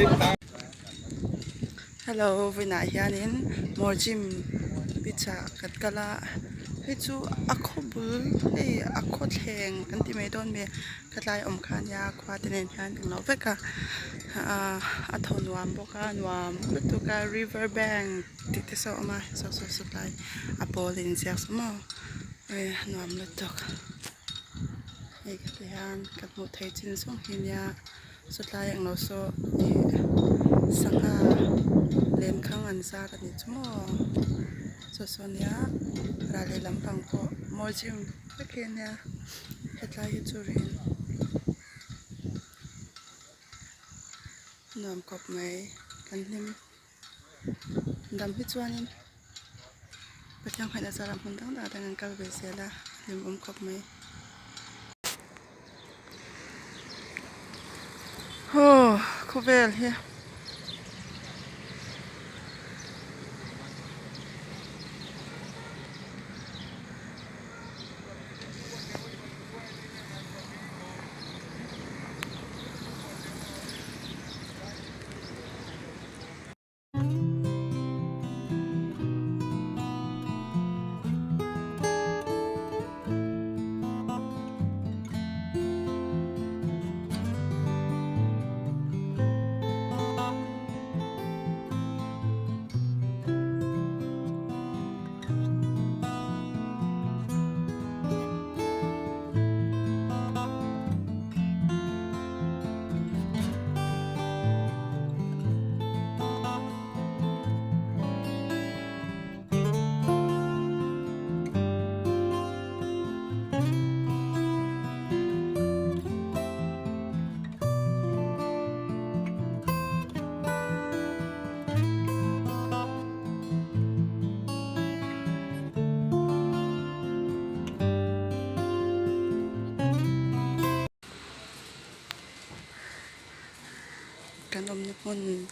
Hello vawiinah hianin Morjim beach ah kan kal a hei chu a khaw bul hei a khaw thleng kan ti mai dawn mi khatlai awm kha ania khua te nen hian englo vek a ahh a thaw nuam bawk a nuam lutuk a river bank tih te saw a awm a saw saw saw tlai a pawl a inziak saw maw a nuam lutuk hei khati hian ka hmuh theih chin zawng hi nia. Sawtlai englo saw ih sangha lenkhang an zar a nih chu maw saw saw nia ral leh lampang pawh mawi gym vek hi ania hetlai hi chu reng nuam khawp mai kan hlim dam hi chuanin Pathian hmaih na zarah hmun dang dang ah te an kal ve zel a hlimawm khawp mai. Aw khawvel hi. Kan awmna hmun.